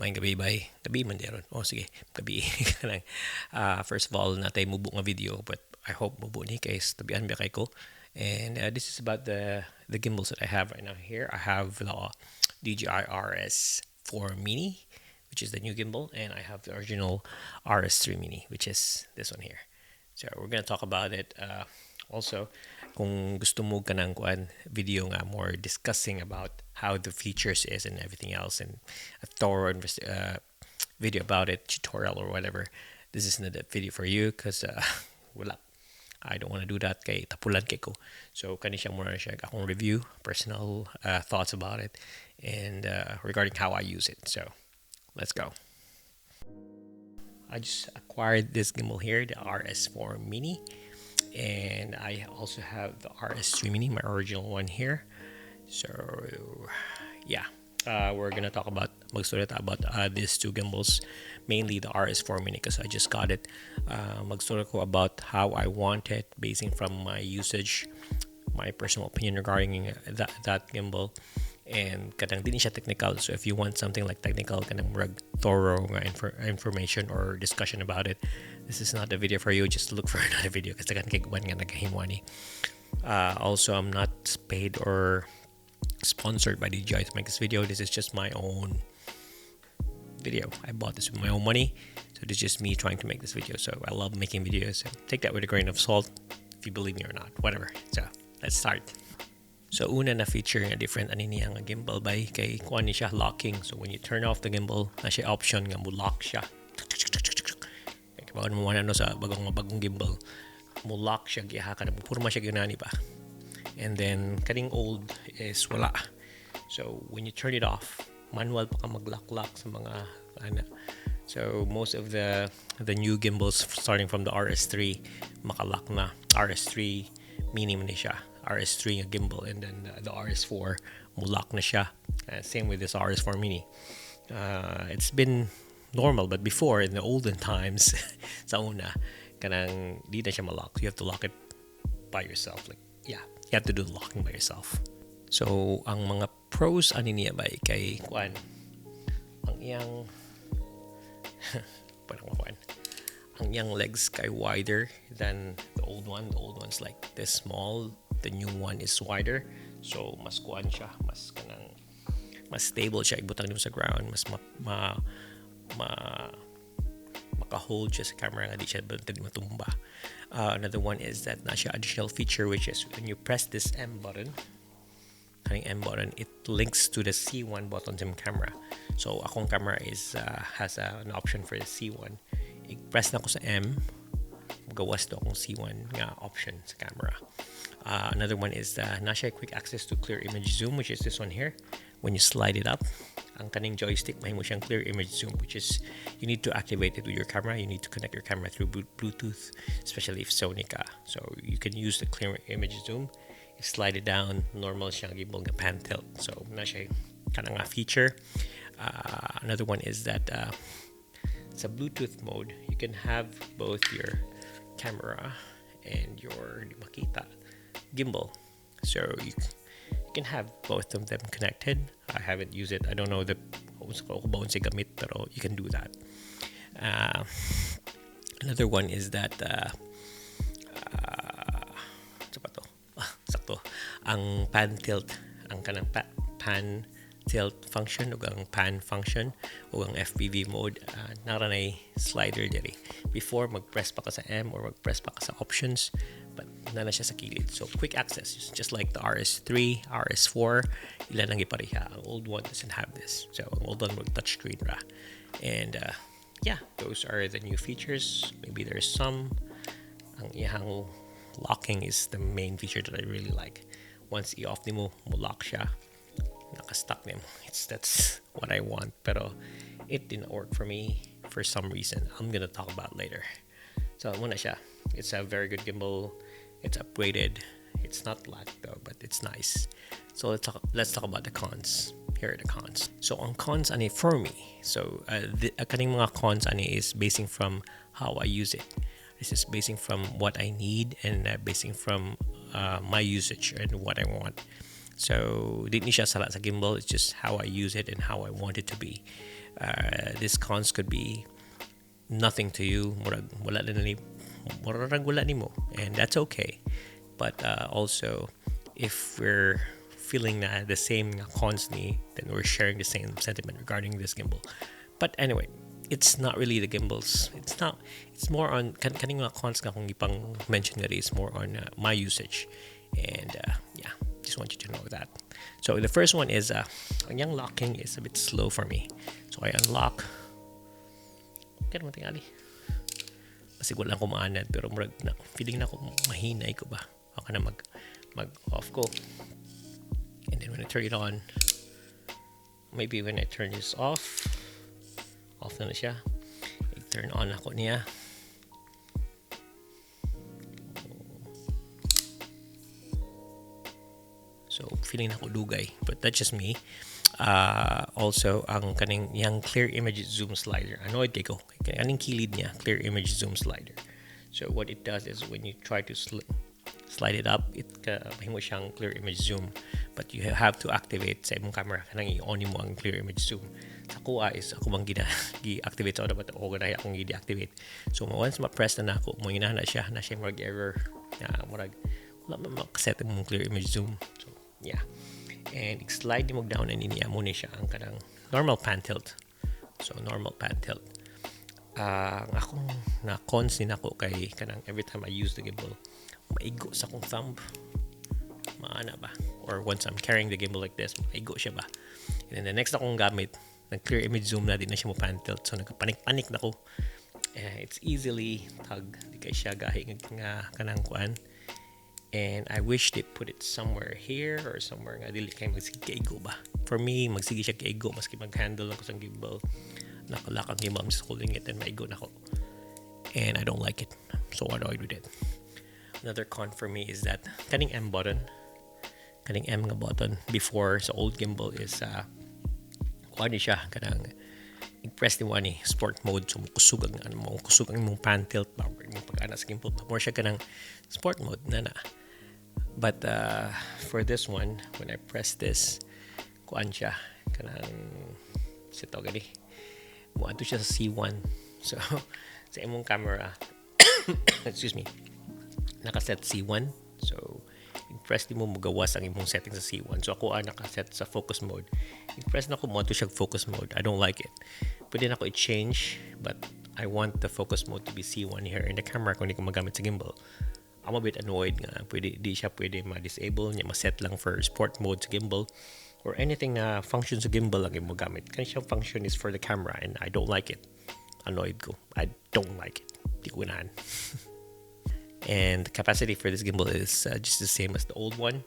Maayong gabii, bay. Gabii man ron. Oh, sige. Gabii. Kanang, first of all, naa tay mubo nga video, but I hope mubo ni kay tabian ba kay ko. And this is about the gimbals that I have right now here. I have the DJI RS4 Mini, which is the new gimbal, and I have the original RS3 Mini, which is this one here. So we're gonna talk about it. Also, kung gusto mo kanang kuan video nga more discussing about how the features is and everything else and a thorough video about it, tutorial or whatever, this is not the video for you because wala. I don't want to do that kay tapulan kay ko. So kani siya mura siya akong review, personal thoughts about it and regarding how I use it. So let's go. I just acquired this gimbal here, the RS4 Mini, and I also have the RS3 Mini, my original one here. So yeah, we're gonna talk about, magstorya ta about these two gimbals, mainly the RS4 Mini because I just got it. Magstorya ko about how I want it, basing from my usage, my personal opinion regarding that gimbal. And kanang dili siya technical, so if you want something like technical, kanang murag thorough nga information or discussion about it, this is not the video for you. Just look for another video kasi daghan kay uban nga nagahimo ani. Also, I'm not paid or sponsored by DJI to make this video. This is just my own video. I bought this with my own money, so this is just me trying to make this video. So I love making videos, so take that with a grain of salt if you believe me or not, whatever. So let's start. So una na feature nga different ani niya nga gimbal, bay, kay kuan ni siya, locking. So when you turn off the gimbal, naa siya option nga mo lock siya. Kay kabalo mo ano sa bagong bagong gimbal, mo lock siya giha ka na purma siya ginani ba. And then kaning old is wala. So when you turn it off, manual pa ka mag-lock-lock sa mga ana. So most of the new gimbals starting from the RS3 maka-lock na. RS3 Mini man ni siya. RS3 nga gimbal and then the RS4 mo lock na siya. Same with this RS4 Mini. It's been normal, but before, in the olden times, sa una kanang di na siya ma-lock. You have to lock it by yourself. Like, yeah, you have to do the locking by yourself. So ang mga pros ani niya, bay, kay kuan ang iyang parang kuan ang iyang legs kay wider than the old one. The old one's like this small. The new one is wider. So mas kuan siya, mas kanang mas stable siya ibutang nimo sa ground, mas ma maka-hold siya sa camera nga di siya dili matumba. Another one is that naa siya additional feature, which is when you press this M button, kaning M button, it links to the C1 button sa camera. So akong camera is has an option for the C1. I-press nako sa M, gawas to akong C1 nga option sa camera. Another one is the naa siya quick access to clear image zoom, which is this one here. When you slide it up, ang kaning joystick mahimo siyang clear image zoom, which is you need to activate it with your camera. You need to connect your camera through Bluetooth, especially if Sony ka. So you can use the clear image zoom. You slide it down, normal siyang gimbal nga pan tilt. So naa siya kanang nga feature. Another one is that sa Bluetooth mode, you can have both your camera and your, di makita, gimbal. So you can have both of them connected. I haven't used it. I don't know the kung ba gamit, pero you can do that. Another one is that sa pa to? Sakto. Ang pan tilt, ang kanang pan tilt function ug ang pan function ug ang FPV mode naa ra nay slider diri. Before, mag-press pa ka sa M or mag-press pa ka sa options, but naa na siya sa kilid. So quick access, just like the RS3, RS4, ila nang gipareha. Ang old one doesn't have this. So ang old one mag touchscreen ra. And yeah, those are the new features. Maybe there's some. Ang iyang locking is the main feature that I really like. Once i-off nimo, mo lock siya. Naka-stuck nimo. It's that's what I want. Pero it didn't work for me for some reason. I'm gonna talk about later. So mao na siya. It's a very good gimbal. It's upgraded. It's not black though, but it's nice. So let's talk about the cons. Here are the cons. So ang cons ani for me. So the kaning mga cons ani is basing from how I use it. This is basing from what I need and basing from my usage and what I want. So di ni siya sala sa gimbal. It's just how I use it and how I want it to be. This cons could be nothing to you. Murag wala na ni murag wala nimo, and that's okay. But also, if we're feeling na the same nga cons ni, then we're sharing the same sentiment regarding this gimbal. But anyway, it's not really the gimbals. It's not. It's more on kaning mga cons nga akong ipang mention nga is more on my usage. And yeah, just want you to know that. So the first one is ang iyang locking is a bit slow for me. So I unlock. Kaya naman tingali. Basig wala ko maanad, pero murag na feeling na ko mahinay ko ba. Ako na mag off ko. And then when I turn it on, maybe when I turn this off, off na siya. I-turn on ako niya. So feeling nako dugay, but that's just me. Also, ang kaning yang clear image zoom slider. Annoyed kay ko. Kaning kilid niya, clear image zoom slider. So what it does is when you try to slide it up, it mahimo siyang clear image zoom. But you have to activate sa imong camera, kanang i-on mo ang clear image zoom. Sa kuha is ako bang gina gi-activate sa but ako ganahi akong gi-deactivate. So once ma-press na nako, mo na siya murag error. Murag wala man makaset imong clear image zoom. So yeah. And i-slide mo down and niya mo ni siya ang kanang normal pan tilt. So normal pan tilt. Ang akong na cons ni nako kay kanang every time I use the gimbal, maigo sa akong thumb. Maana ba? Or once I'm carrying the gimbal like this, maigo siya ba? And then the next akong gamit, nag clear image zoom na, di na siya mo pan tilt. So nagpanik-panik na ko. It's easily tug. Di kay siya gahi nga kanang kuan. And I wish they put it somewhere here or somewhere nga dili kay magsige kaigo ba. For me, magsige siya kaigo maski mag-handle lang ko sa gimbal. Naka-lock ang gimbal, I'm just holding it and maigo na ko. And I don't like it. I'm so annoyed with it. Another con for me is that kaning M button, kaning M nga button before sa old gimbal is kuan ni siya kanang i-press ni ni sport mode, so mukusog ang ano mo, kusog ang imong pan tilt ba or imong pag-ana sa gimbal ba, more siya kanang sport mode na na. But for this one, when I press this, kuan siya kanang sito gani muadto siya sa C1. So sa imong camera, excuse me, nakaset C1, so i-press nimo, mugawas ang imong setting sa C1. So ako nakaset sa focus mode. I-press na ko, mo siya focus mode. I don't like it. Pwede na ko i-change, but I want the focus mode to be C1 here in the camera kung di ko magamit sa gimbal. I'm a bit annoyed nga pwede di siya pwede ma-disable niya, ma-set lang for sport mode sa gimbal or anything na function sa gimbal lang yung magamit. Kani siyang function is for the camera and I don't like it. Annoyed ko. I don't like it. Di ko ganahan. And the capacity for this gimbal is just the same as the old one.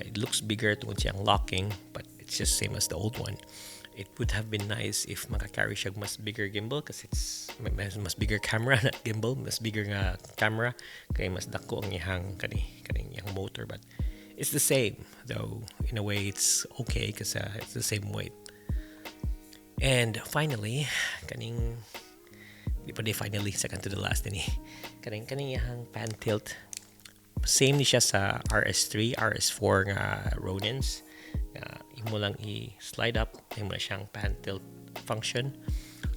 It looks bigger tungod siyang locking, but it's just same as the old one. It would have been nice if makakarry siya mas bigger gimbal kasi it's mas bigger camera, not gimbal, mas bigger nga camera kay mas dako ang iyang kani kaning iyang motor, but it's the same though. In a way it's okay because it's the same weight. And finally, kaning di pa di finally, second to the last ni kaning iyang pan tilt, same ni siya sa RS3, RS4 nga Ronins nga imo lang i-slide up, imo na siyang pan tilt function,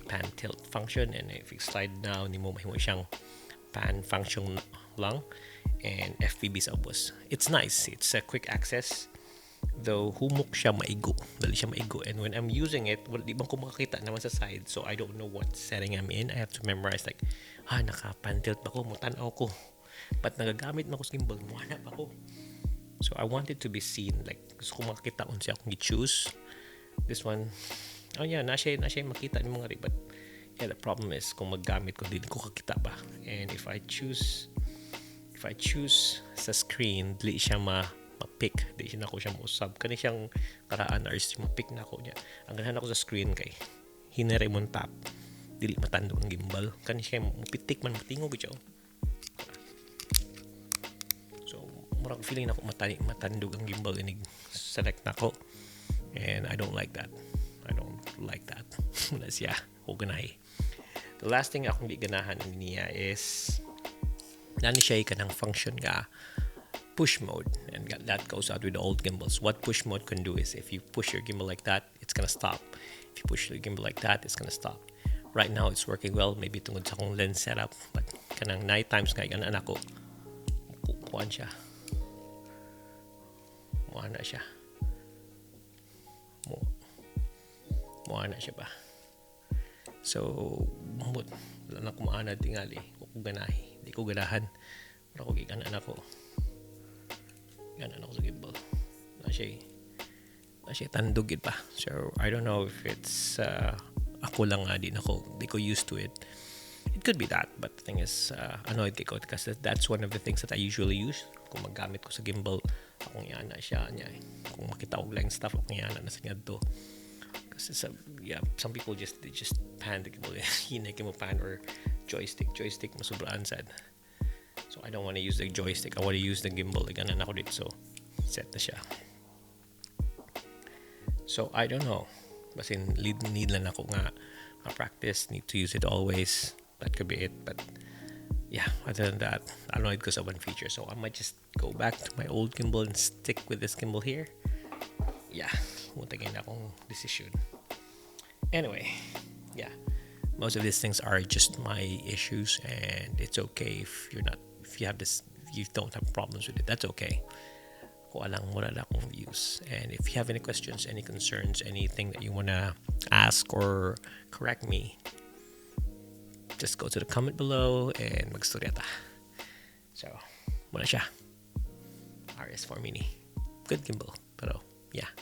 pan tilt function. And if you slide down nimo, mahimo siyang pan function lang and FPV sa ubos. It's nice, it's a quick access though. Humok siya, maigo, dali siya maigo. And when I'm using it, wala, di ba ko makakita naman sa side, so I don't know what setting I'm in. I have to memorize like, ah, naka pan tilt ba ko, mutan-aw ko, but nagagamit man ko sa gimbal, muhanap ako. So I want it to be seen, like gusto ko makita unsa akong i-choose. This one, oh yeah, na siya makita ni mga, but yeah, the problem is kung maggamit ko, dili ko kakita ba. And if I choose sa screen, dili siya ma ma-pick, di siya nako siya mausab. Kani siyang karaan or ma-pick na ako niya. Ang ganahan ako sa screen kay hinere mong tap, dili matandog ang gimbal. Kani siya mupitik man, matingog siya. So murag feeling nako matandog ang gimbal inig select nako and I don't like that. I don't like that. Wala siya ko ganahi. The last thing akong di ganahan niya is nani siya kanang function nga push mode, and that goes out with the old gimbals. What push mode can do is if you push your gimbal like that, It's gonna stop. If you push the gimbal like that, it's gonna stop. Right now, it's working well. Maybe tungod sa akong lens setup. But kanang night times nga, ana ko, kuan siya. Muha na siya. Muha na siya ba? So, ambot. Wala na kumaana tingali. Ko ganahi. Di ko ganahan. Pero ko giganan ako. Ganan ako sa gimbal. Na siya tandog gid pa. So, I don't know if it's ako lang nga di na ko, di ko used to it. It could be that, but the thing is, annoyed ko kasi that's one of the things that I usually use. Kung maggamit ko sa gimbal, akong yana siya niya. Kung makita og lang stuff, akong yana na sa ngadto. Kasi sa, yeah, some people just, they just pan the gimbal. Hinay mo pan or joystick. Joystick, masubraan sad. So, I don't want to use the joystick. I want to use the gimbal. Ganan ako dito. So, set na siya. So, I don't know. Basin, need lang ako nga practice. Need to use it always. That could be it. But, yeah, other than that, annoyed ko sa one feature. So, I might just go back to my old gimbal and stick with this gimbal here. Yeah, mao na akong decision. Anyway, yeah. Most of these things are just my issues, and it's okay if you're not, if you have this, if you don't have problems with it, that's okay. Kuha lang wala lang akong views. And if you have any questions, any concerns, anything that you wanna ask or correct me, just go to the comment below and magstorya ta. So, mao na siya. RS4 Mini. Good gimbal. Pero, yeah.